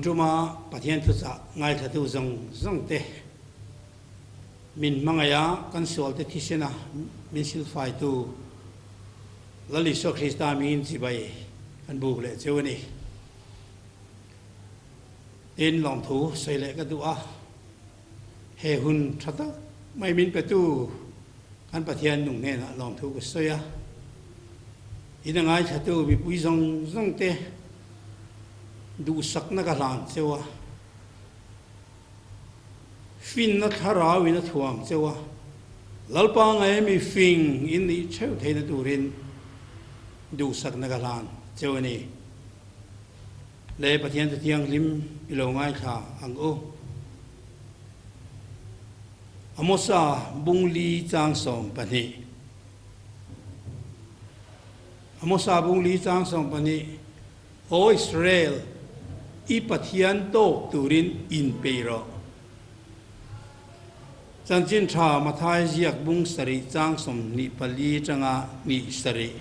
Tun tuma Pathian thuchah ngaithlatu zawng zawng te min hmangaih a, kan sualte thisena min silfaitu Lal Isua Krista hmingin chibai kan buk leh cheu a ni. Tin, lawmthu sawi leh ka duh a, he hun tha tak mai min petu kan Pathian nung hnenah lawmthu ka sawi a. In a ngaithlatu mipui zawng zawng te duhsakna ka hlan cheu a, finna thlarau in a thuam cheu a, Lalpa ngaia mi fing in nih theuh theihna turin duhsakna ka hlan cheu a ni. Le Pathian chu thianghlim i lo ngaithla ang u. Amosa bung li chang 12. Amosa bung li chang 12, Aw Israel, i Pathian tawk turin inpeih rawh. Chanchin tha Mathai ziak bung sarih chang 24 tanga hnih sarih.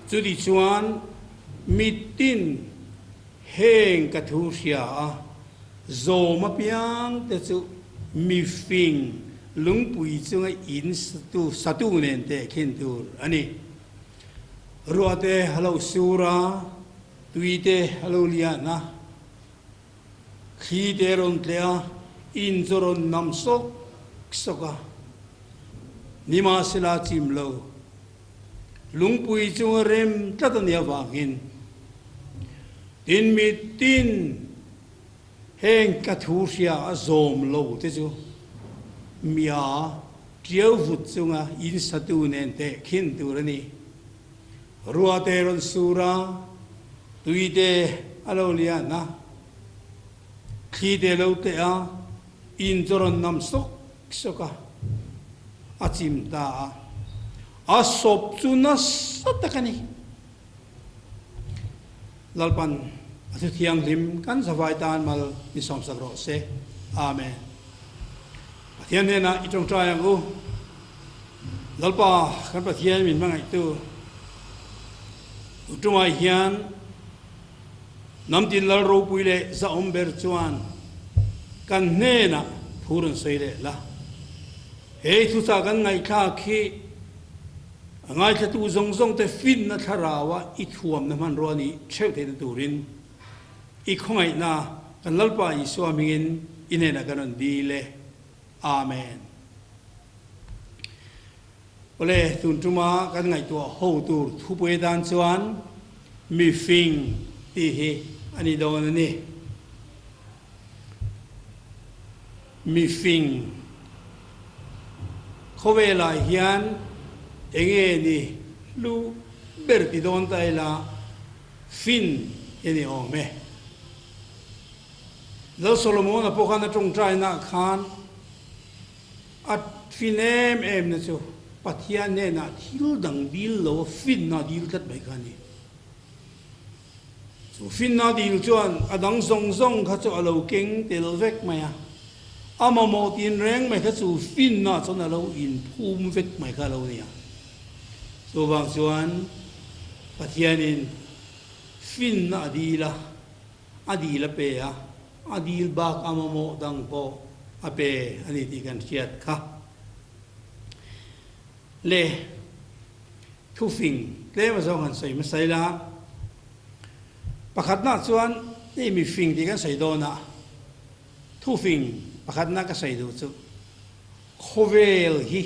Chuti chuan mitin heng ka thu hria a, zawm apiang te chu mifing lungpui chunga in satu satu nen tehkhin tur a ni. Ruah te a lo sur a, tui te a lo lian a. Thli te rawn tleh a, in chu rawn nam sawk sawk a. Nimahsela chim lo, lungpui chunga rem tlat a nih avangin tin mi tin heng ka thu hria a zawm lo te chu mia tiau vut chunga in satu nen tehkhin tur a ni. Rua te rawn sur a, tui te a lo lian a, thli te lo teh a, in chu rawn nam sawk sawk a, a chim ta a. A sawp chu nasa tak a ni. Lalpan a thu thianghlim kan zavai tan mal min sawmsak rawh se. Amen. Pathian hnenah i tawngtai ang u. Lalpa kan Pathian min hmangaihtu tumah hian hnam tin lal ropui leh zahawm ber chuan kan hnenah thu rawn sawi leh la. He thuchah kan ngaihthlak hi a ngaithlatu zawng zawng te finna thlaraua i thuamna hmanrua nih theuh theihna turin i khawngaihna kan Lalpa Isua hmingin i hnenah kan rawn dil e. Amen. Awle, tun tuma kan ngaihtuah ho tur thupui atan chuan mifing tih hi a ni dawn a ni. Mifing khawvelah hian enge ni hlu ber ti dawn ta ila fin hi a ni awm e. Lal Solomona pawh khan a tawngtainaah khan a fin em em na chu Pathian hnenah thil dang dil lo a finna dil tlat mai kha a ni. Chu finna dil chuan a dang zawng zawng kha chu a lo keng tel vek mai a, a mamawh tin reng mai kha chu finna chuan a lo inphum vek mai kha a lo ni a. Chuvang chuan Pathianin finna a dil a. A dil a pe a, a dil bak a mamawh dang pawh a pe a ni tih kan hriat kha. Le thufing tlem azawng han sawi hmasa ila, pakhatna chuan hei mifing tih kan sawi dawn a, thufing pakhatna ka sawi duh chu khawvel hi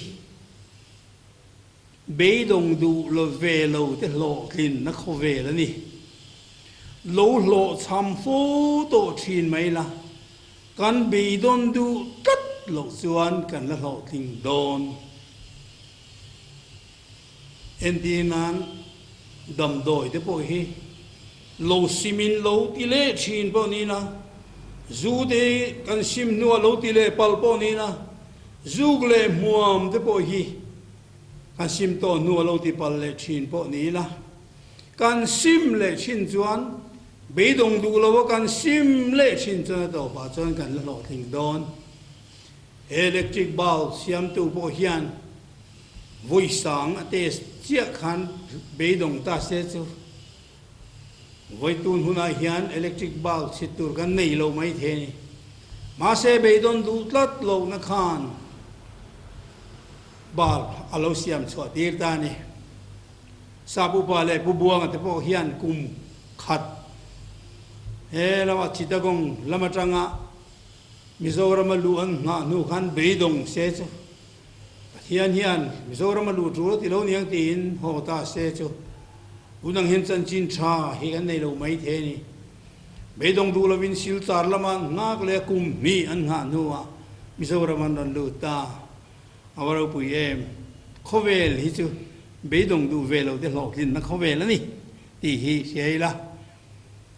Beidawng duh lo ve lo te hlawhtlinna khawvel a ni. Lo hlawhchham fo tawh thin mai la, kan beidawn duh tlat loh chuan kan la hlawhtling dawn. Entir nan damdawi te pawh hi lo simin lo ti leh thin pawh ni la, zu te kan sim hnuah lo ti leh palh pawh ni la, zuk leh hmuam te pawh hi Kan sim tawh hnu a lo ti pal leh thin pawh ni ila, kan sim leh thin chuan beidawng duh lo a kan sim leh thin chuan a tawpah chuan kan la hlawhtling dawn. Electric bulb siamtu pawh hian vawi sang a test chiah khan beidawng ta se chu. Vawitun hunah hian electric bulb chhit tur kan nei lo mai thei a ni. Mahse beidawn duh tlat lohna khan bulb a lo siam chhuah tir ta a ni. Sap upa leh Pu Buanga te pawh hian kum khat he lama Chittagong lam atanga Mizorama luh an nghah hnu khan beidawng se chu Pathian hian Mizorama luh tul a ti lo niang tiin haw ta se chu tunang hian chanchin tha hi kan nei lo mai thei a ni. Beidawng duh lovin Silchar lama an nghak leh a kum hnih an nghah hnuah Mizoram an rawn lut ta. A va ropui em? Khawvel hi chu beidawng duh ve lo te hlawhtlinna khawvel a ni tih hi hria ila.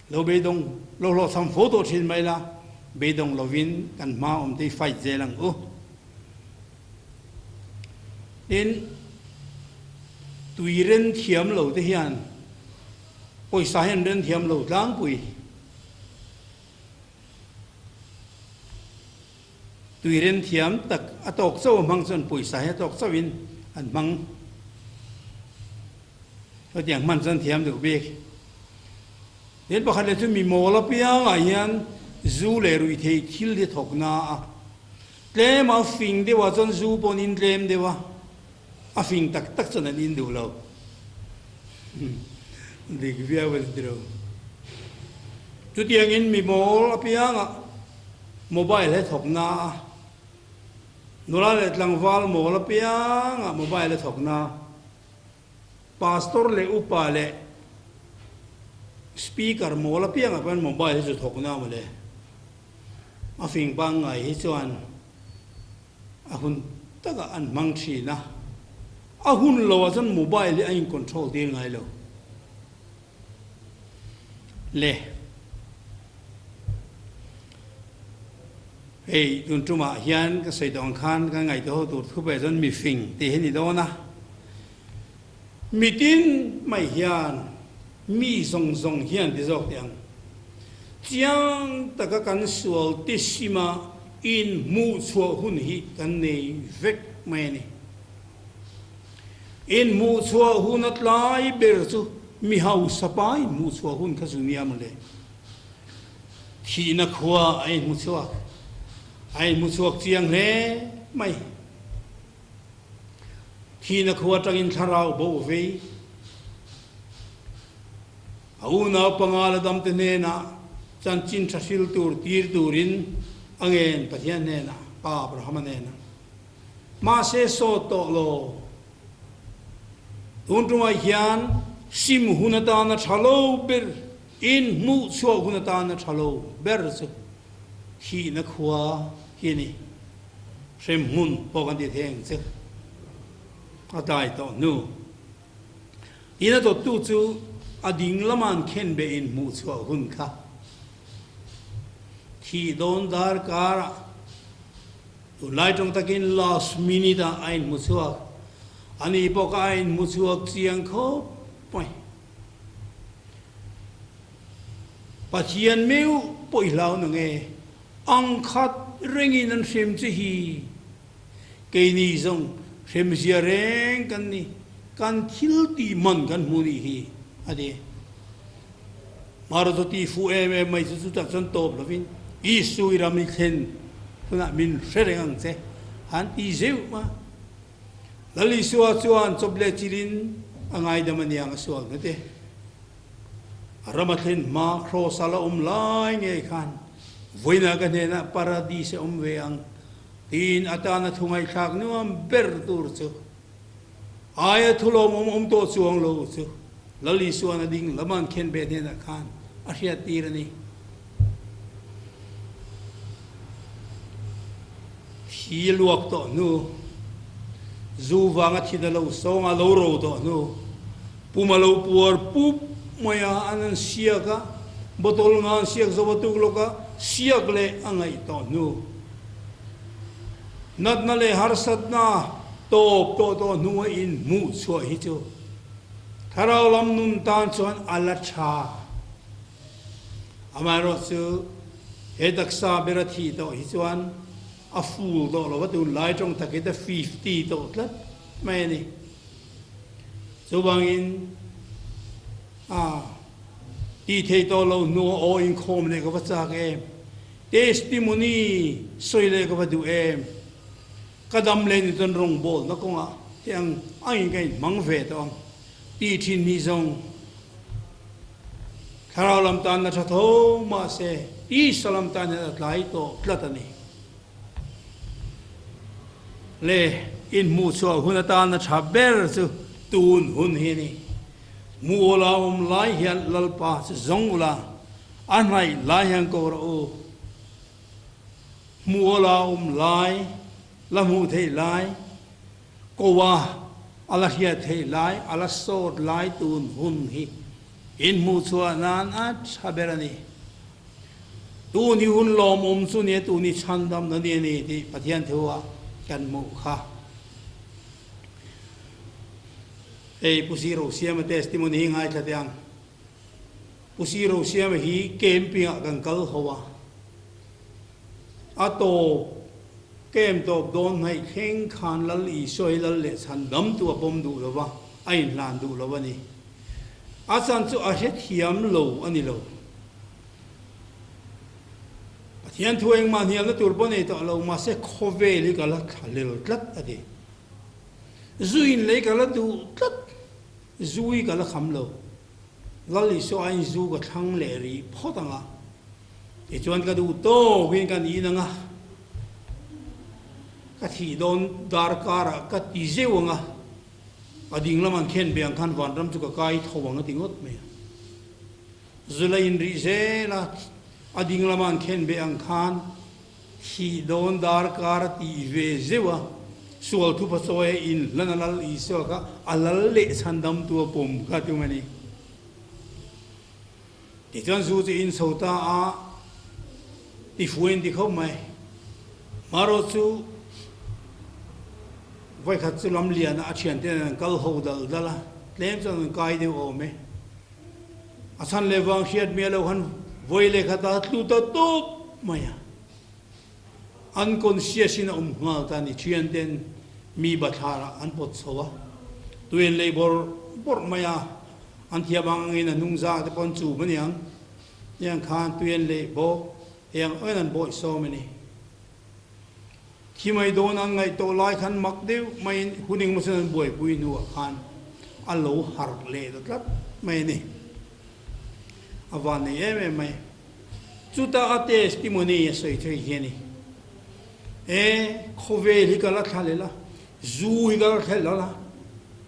Lo beidawng lo hlawhchham fo tawh thin mai la, beidawng lovin kan hma awm te hi fight zel ang u. Tin, tui ren thiam lo te hian pawisa hi an ren thiam lo tlangpui. Tui ren thiam tak a tawk chauh a hmang chuan pawisa hi a tawk chauhin an hmang. Hetiang hman chuan thiam duh bik. Tin pakhat leh chu mi mawl apiangah hian zu leh ruihtheih thil hi thawk na a. Tlem a fing deuh ah chuan zu pawh an in tlem deuh a, a fing tak tak chuan an in duh lo. Dik viau a ni tilo. Chutiangin mi mawl apiangah mobile hi thawk na a. Nula leh tlangval mawl apiangah mobile a thawk na. Pastor leh upa leh speaker mawl apiangah pawh hian mobile hi chu thawk na mawle. A fing pangngai hi chuan a hun takah an hmang thin a, a hun loah chuan mobile hi a in control tir ngai lo le. Hei tun tumah hian ka sawi tawh ang khan kan ngaihtuah ho tur thu pawh chuan mifing tih hi a ni dawn a. Mitin mai hian mi zawng zawng hian ti zawk teh ang. Chiang taka kan sual ti sima in hmuh chhuah hun hi kan nei vek mai a ni. In hmuh chhuah hun a tlai ber chu mi hausa pa in hmuh chhuah hun kha zu nia mawle. Thihna khua a inhmu chhuak, a inhmu chhuak chiang hle mai. Thihna khua atangin thlarau bo vei. A unau panga la damte hnenah chanchin tha hril tur tir turin a ngen Pathian hnenah, Pa Abrahama hnenah. Mahse sawt tawh lo. Tun tumah hian sim hun atana tha lo ber, in hmuh chhuah hun atana tha lo ber chu thihna khua hi a ni. Hremhmun pawh kan ti thei ang che. A tlai tawh hnu. Tin a dawttu chu a ding lama an khen beh in hmuh chhuah hun kha. Thih dawn dar karah tunlai tawng takin last minute ah a inhmu chhuak. Ani pawh kha a inhmu chhuak chiang khawp mai. Pathian meuh pawh i hlau na nge? Ang khat rengin an hrem che hi. Keini zawng hremzia reng kan ni, kan thil tih man kan hmu nih hi, a ti. Maruti ti fuh em em mai chu chutah chuan tawp lovin Isu i ram i thlen hunah min hre reng ang che, han ti zeuh a. Lal Isua chuan chawp leh chilin a ngaidam a niang a sual hnute. A ram a thlen hma Kraws a la awm lai ngei khan vawiinah ka hnenah Paradis a awm ve ang tiin a tana thu ngaihthlak nuam ber tur chu aia thu lawmawm awm tawh chuang lo chu Lal Isuan a ding lam an khen ve hnenah khan a hriat tir a ni. Thi luak tawh hnu, zu vanga thin a lo sawng a, lo ro tawh hnu, pum a lo puar pup mai a, an an siak a, bottle nga an siak zo a tuk lawk a, siak leh a ngaih tawh hnu. Natna leh harsatna tawp tawh tawh hnu a in hmuh chhuah hi chu thlarau lam nun tan chuan a la tha. Amaherawhchu, he taksa ber a thih tawh hi chuan a full tawh lo va, tunlai tawng takin a 50 tawh tlat mai a ni. Chuvangin a. Tih theih tawh lo hnua aw inkhawm leh ka va chak em? Testimony sawi leh ka va duh em? Ka dam leh ni chuan rawngbawlna kawngah te ang angin ka inhmang ve tawh ang tih thin hi zawng thlarau lam tan a tha tho mahse tisa lam tan hian a tlai tawh tlat a ni. Le inhmuhchhuah hun atana tha ber chu tun hun hi a ni. Hmuh ula awm lai hian Lalpa chu zawng ula, a hnaih lai hian ko rawh u. Hmuh ula awm lai, la hmuh theih lai, ko a, a la hriat theih lai, a la sawt lai tun hun hi inhmuhchhuah nan a tha ber a ni. Tun hi hun lawmawm chu nia, tun hi chhandamna ni a ni tih Pathian thu ah kan hmuh kha. Hei Pu Si Rosiama testimony hi ngaithla teh ang. Pu Si Rosiama hi camping ah kan kal ho a, a tawp camp tawp dawn hnaih thleng khan Lal Isua hi Lal leh chhandam tu a pawm duh lo va, a inhlan duh lo a ni. A chan chu a hrethiam lo a ni lo. Pathian thu engmah hnialna tur pawh nei tawh lo, mahse khawvel hi ka la thlalel tlat a ti. Zu in lei ka la duh tlat, zu hi ka la kham lo. Lal Isua aiin zu ka thlang leh rih phawt ang a, tichuan ka duh tawkin ka niin ang a, ka thih dawn darkarah ka ti zeuh ang a, a ding lam an khen ve ang khan vanram chu ka kai tho ang a ti ngawt mai a. Zu la in rih zel a, a ding lama an khen ve ang khan Thih dawn darkar a tih ve zeuh a, sual thupa chawi a inhlan a Lal Isua kha a lal leh chhandamtu a pawm kha tum a ni. Tichuan zu chu in chho ta a, tifuai an ti khawp mai. Marawh chu vawikhat chu lamliana a thiante nen an kal ho dal dal a, tlem chuan an kai deuh awm e. A chhan leh vang hriat miah lo khan vawi leh khat a tlu ta tawp mai a. Unconscious in a awm nghal ta ni thian ten mi bathlar ah an pawt chho a. Tuen lei bawrh bawrh mai a, an thiam ang angin a hnungzang te pawh an chum aniang. Hniang khan tuen lei bawk eng awin an bawih sawm a ni. Thi mai dawn an ngaih tawh lai khan mak deuh maiin hun engemaw chuan an buaipui hnuah khan a lo harh leh ta tlat mai a ni. A van nei em em mai. Chuta a testimony a sawi thei hi a ni. E, khawvel hi ka la thla leh la, zu hi ka la thla leh la,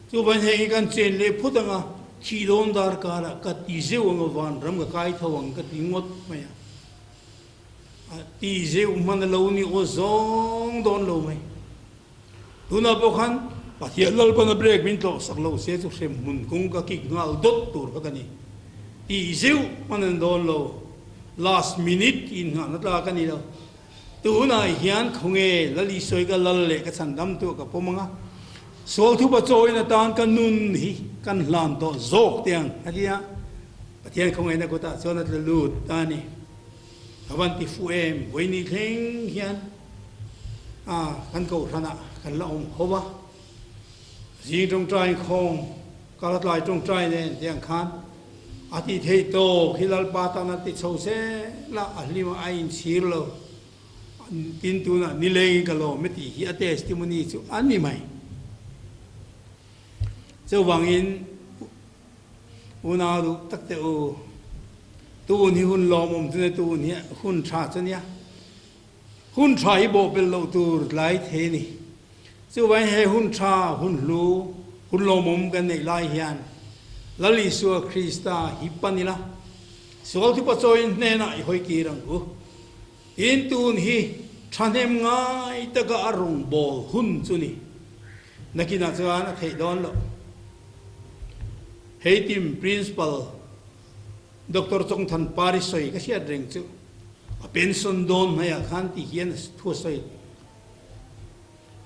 chuvangin heng hi kan chen leh phut ang a, thih dawn darkarah ka ti zeuh ang a, vanram ka kai tho ang ka ti ngawt mai a. A ti zeuh hman a lo ni aw zawng dawn lo mai. Tunah pawh khan Pathian Lalpan a break min tlawh sak lo se chu hrem hmun kawng ka kik nghal dawt tur kha ka ni. Ti zeuh hman an dawn lo. Last minute in nghahna tlak a ni lo. Tunah hian khawnge Lal Isua ka lal leh ka chhandam tu ka pawm ang a. Sual thupa chawin atan ka nun hi kan hlan tawh zawk te ang a ti a. Pathian khawngaihna kutah chuan a tla lut ta a ni. A van ti fuh em? Vawiini thleng hian a kan kohhranah kan la awm ho a, zing tawngtai inkhawm, kal a tlai tawngtai nen te ang khan a tih theih tawk hi Lalpa tan a ti chho zel a, a hlim a, a inchhir lo. Tin tunah nilengin ka lawm e tih hi a testimony chu a ni mai. Chuvangin. Unau duh tak teh u, tun hi hun lawmawm chu nia, tun hi hun tha chu nia. Hun tha hi bawhpelh loh tur tlai thei a ni. Chuvangin he hun tha, hun hlu, hun lawmawm kan neih lai hian Lal Isua Krista hi pan ila, sual thupa chawiin hnenah i hawi kir ang u. Tin, tun hi thahnem ngai taka a rawngbâwl hun chu ni. Nakinah chuan a theih dawn loh. Hei team Principal Doctor Chawngthan Pari sawi ka hriat reng chu a pension dawn hnaiah khan ti hian thu a sawi.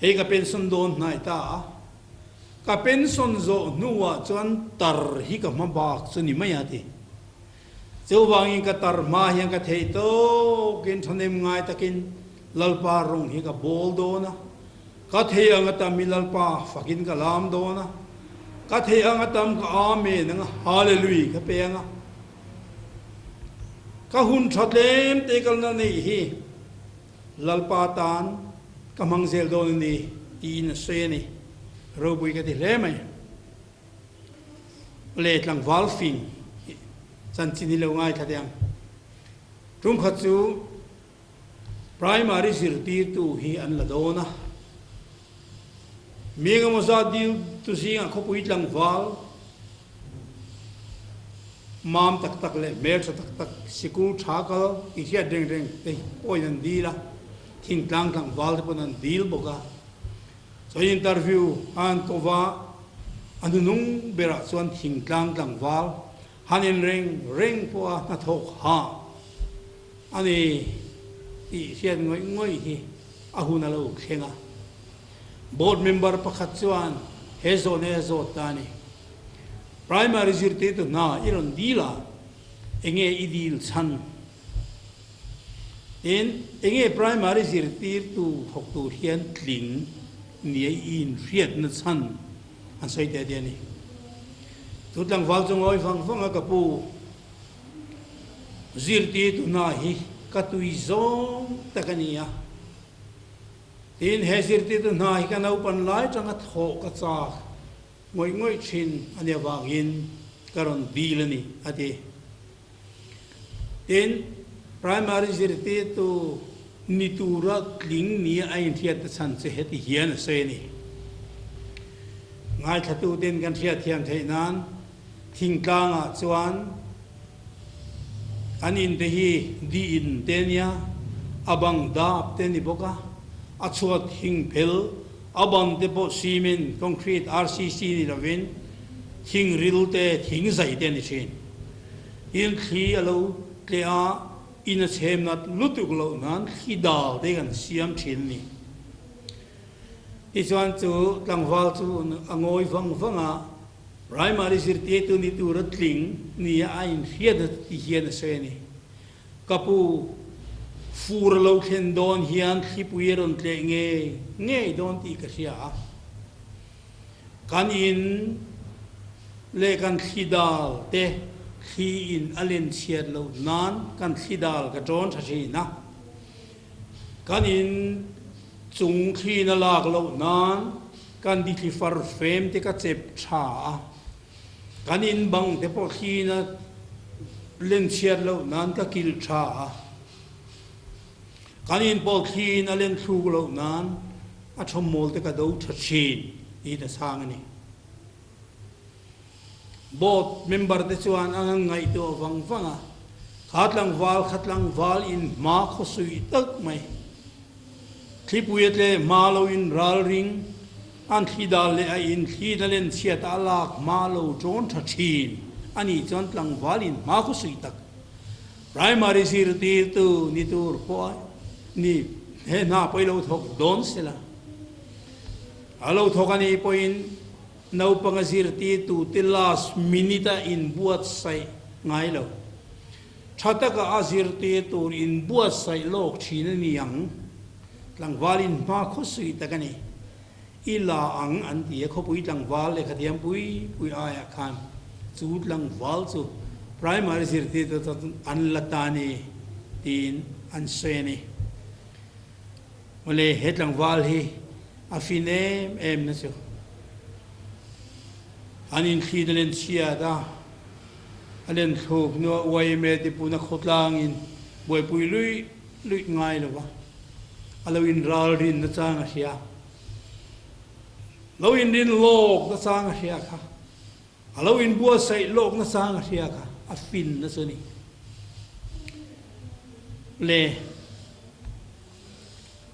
Hei ka pension dawn hnai ta a, ka pension zawh hnuah chuan tar hi ka hma bak chu ni mai a ti. Chuvangin ka tar hma hian ka theih tawkin thahnem ngai takin Lalpa rawng hi ka bawl dawn a, ka thei anga tam hi Lalpa fakin ka lam dawn a, ka thei anga tam ka Amen anga Hallelui ka pe anga. Ka hun tha tlem te kalna neih hi Lalpa tan ka hmang zel dawn a ni tiin a sawi a ni. Ropui ka ti hle mai. Le tlangval fing chanchin hi lo ngaithla teh ang. Tumkhat chu Primary zirtirtu hi an la dawn a. Mi engemaw zat dil tu zingah khawpui tlangval mam tak tak leh hmeltha tak tak sikul tha kal i hriat reng reng te pawhin an dil a, thingtlang tlangval te pawn an dil bawk a. Chuan interview a an ko va, a hnunung berah chuan thingtlang tlangval han in reng reng pawha hnathawk hah A ni tih hriat ngawih ngawih hi a hun a lo thleng a. Board member pakhat chuan he zawhna hi a zawt ta a ni. Primary zirtirtu hna i rawn dil a, enge i dil chhan? Tin, enge primary zirtirtu thawk tur hian tling nia i inhriatna chhan an sawi teh teh a ni. Chu tlangval chu ngawi vang vang a ka pu. Zirtirtu hna hi ka tui zawng tak a ni a. Tin, he zirtirtu hna hi ka naupan lai tanga thawh ka chak ngawih ngawih thin a nih avangin ka rawn dil a ni, a ti. Tin, primary zirtirtu ni tura tling nia a inhriatna chhan chu heti hian a sawi a ni. Ngaithlatuten kan hriatthiam theih nan Thingtlangah chuan an in te hi di in te nia, a bang dap te ni bawk a, a chhuat thing phel, a ban te pawh cement, concrete, RCC ni lovin thing ril te, thing zai te a ni thin. Tin, thli a lo tleh a, in a chhem nat lutuk loh nan thli dal te kan siam thin a ni. Tichuan chu tlangval chu a ngawi vang vang a, Primary zirtirtu ni tura tling nia a inhriat a ti hian a sawi a ni. Ka pu, fur a lo thlen dawn hian thlipui a rawn tleh ngei ngei dawn tih ka hria a. Kan in leh kan thli dal te thli in a len chhiat loh nan kan thli dal ka ṭawn ṭha ṭhin a. Kan in chung thliin a lak loh nan kan dithli far fem te ka chep tha a, kan in bang te pawh thliin a len chhiat loh nan ka kilh tha a, kan in pawh thliin a len thluk loh nan a thawmmawl te ka do tha thin tiin a chhang a ni. Board member te chuan an han ngaihtuah vang vang a, kha tlangval kha tlangval in hma khaw suih tak mai. Thlipui a tle hma lo in ral ring, an thli dal leh a in thli na len chhiat a lak hma lo ṭawn ṭha ṭhin a nih chuan tlangval in hma khaw suih tak. Primary zirtirtu ni tur pawh ni he hna pawh i lo thawk dawn sela. A lo thawk a nih pawhin Naupanga zirtirtute last minute a inbuatsaih ngai lo. Tha taka a zirtir tur inbuatsaih lawk thin a ni ang. Tlangval in hma khawsuih tak a ni. I la ang an ti a, khawpui tlangval lehkhathiam pui pui aiah khan chu tlangval chu primary zirtirtu chuan an la ta a ni tiin an sawi a ni. Mawle he tlangval hi a fin em em na chu an inthli na len chhiat a, a len thluk hnuah yma te puna khawtlangin buaipui luih luih ngai lo va, a lo inralrin na chang a hria, lo inrin lawk na chang a hria kha. A lo inbuatsaih lawk nasang a hria kha a fin na chu a ni. Le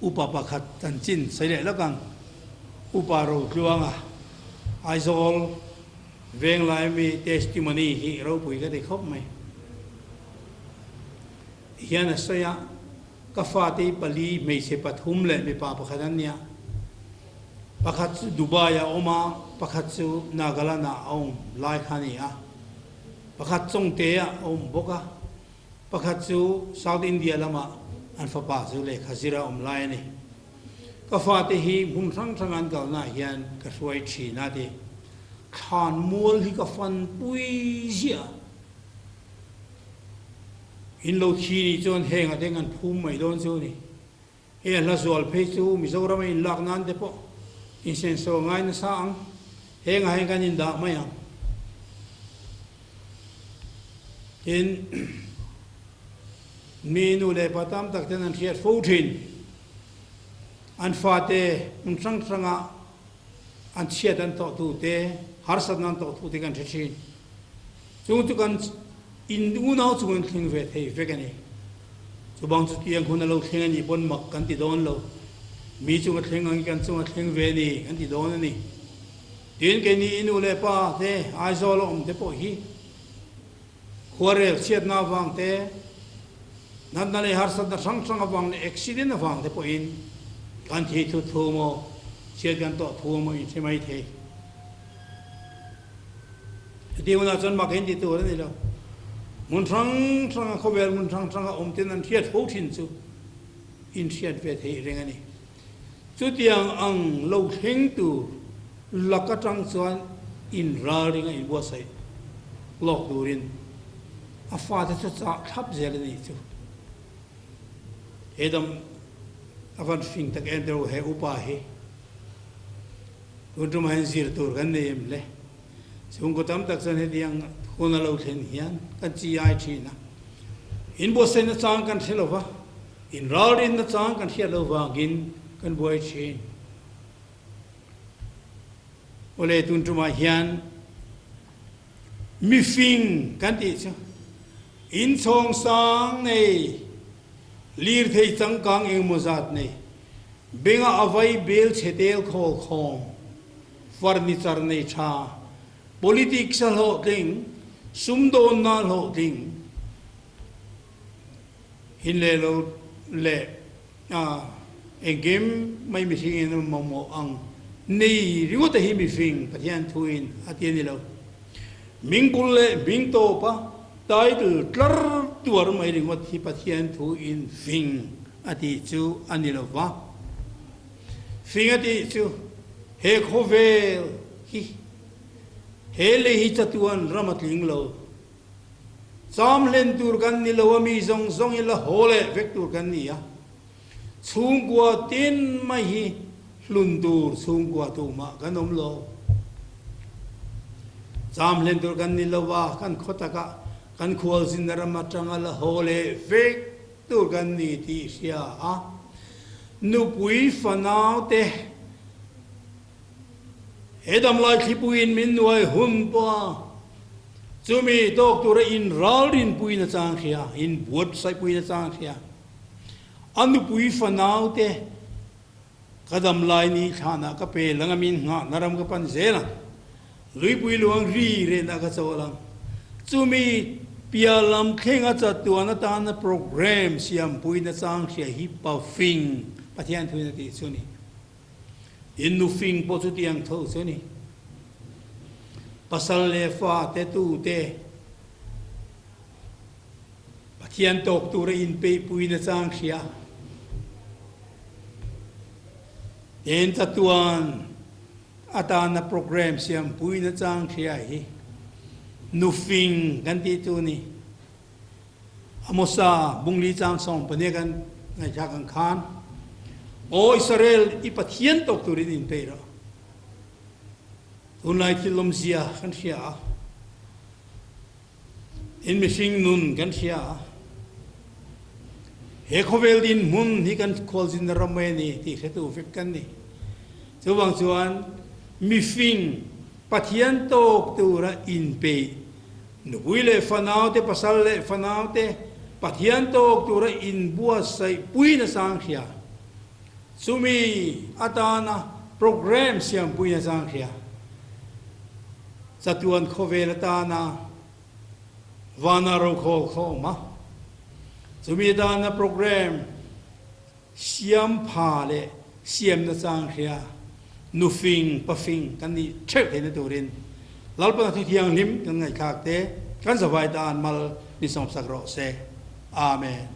upa pakhat chanchin sawi leh lawk ang. Upa Rotluanga Aizawl Venglai mi testimony hi ropui ka ti khawp mai. Tihian a sawi a, Ka fate hi pali, hmeichhe pathum leh mipa pakhat an nia. Pakhat chu Dubai ah a awm a, pakhat chu Nagaland ah a awm lai kha a ni a. Pakhat Chawngte ah a awm bawk a, pakhat chu South India lamah an fapa chu lehkha zir a awm lai a ni. Ka fate hi hmun hrang hrang an kalnaah hian ka hruai thin a ti. Thlan mual hi ka fan pui ziah a. In lo thi nih chuan heng a te kan phum mai dawn chu a ni. Hei a hla zual phei chu Mizoram a inlak nan te pawh insenso a ngai nasa ang. Hengah hian kan indah mai ang. Tin, mi nu leh pa tam tak ten an hriat fo thin. An fate hmun hrang hranga an chhiat an tawh tu te, harsatna an tawh tu te kan hre thin. Chung chu kan in unau chung in thleng ve thei vek a ni. Chubang chu tiang hun a lo thleng a nih pawn mak kan ti dawn lo. Mi chung a thleng ang i kan chung a thleng ve a ni kan ti dawn a ni. Tin keini i nu leh pa te Aizawl a awm te pawh hi khuarel chhiatna avang te, natna leh harsatna hrang hrang avang leh accident avang te pawhin kan thih thut thu maw, chhiat kan tawh thu maw in hre mai thei. Chutih hunah chuan mak in ti tur a ni lo. Hmun hrang hranga khawvel hmun hrang hranga awm ten an hriat fo thin chu in hriat ve theih reng a ni. Chutiang ang lo thleng tur lak atang chuan in ralring a inbuatsaih lawk turin a fate chu chah thlap zel a ni chu. He dam a van hring tak em tero he upa hi. Tun tumah hian zir tur kan nei em le? Chhungkaw tam tak chuan hetiang hun a lo thlen hian kan chi ai thin a. Inbuatsaihna chang kan hre lo va, inralrinna chang kan hriat lo vangin kan buai thin. Awle tun tumah hian mifing kan tih chu inchhawng sang nei, lirthei changkang engemaw zat nei, Benga a vai bel chhe tel khawl khawm, furniture nei tha, politics a hlawhtling, sumdawnna a hlawhtling, in leh lo leh engkim mai mihring in a mamawh ang nei ringawt a hi mihring Pathian thuin a ti a ni lo. Hming bul leh hming tawpa title tlar tuar mai ringawt hi Pathian thuin fing a tih chu a ni lo va. Fing a tih chu he khawvel hi he lei hi chatuan ram a tling lo. Cham hlen tur kan ni lo a, mi zawng zawng i la haw leh vek tur kan ni a. Chhungkua tin mai hi hlun tur chhungkua tumah kan awm lo. Cham hlen tur kan ni lo a, kan khaw takah kan khualzinna ram atanga la haw leh vek tur kan ni tih hria a, nupui fanau te he damlai thlipuiin min nuai hun pawh a, chumi tawk tura inralrinpui nachang hria, inbuatsaihpui nachang hria, a nupui fanau te Ka dam lai ni thlanah ka pe lang a min nghahna ram ka pan zel ang. Luipui luang ri renah ka chawl ang. Chumi piah lam thlenga chatuan atana programme siampuina chang hria hi pa fing Pathian thuin a tih chu a ni. Tin nu fing pawh chutiang tho chu a ni. Pasal leh fa te tu te Pathian tawk tura inpeihpuina chang hria. Tin chatuan atana programme siampuina chang hria hi nufing kan tih chu ni. Amosa bungli chang sawm pahnih kan ngaihthlak ang khan, Aw Israel, i Pathian tawk turin inpeih rawh. Tunlai thil awmzia kan hria a. In mihring nun kan hria a, he khawvel dinhmun hi kan khualzinna ram mai a ni tih hretu vek kan ni. Chuvang chuan mifing Pathian tawk tura inpeih, nupui leh fanaute, pasal leh fanaute Pathian tawk tura inbuatsaih pui nasang hria, chumi atana programme siampui nasang hria. Chatuan khawvel atana vana rokhawl kha awm a, chumi atana programme siam pha leh siamna chang hria nufing pafing kan nih theuh theihna turin Lalpana thu thianghlim kan ngaihthlak te kan zavai tan mal min sawmsak rawh se. Amen.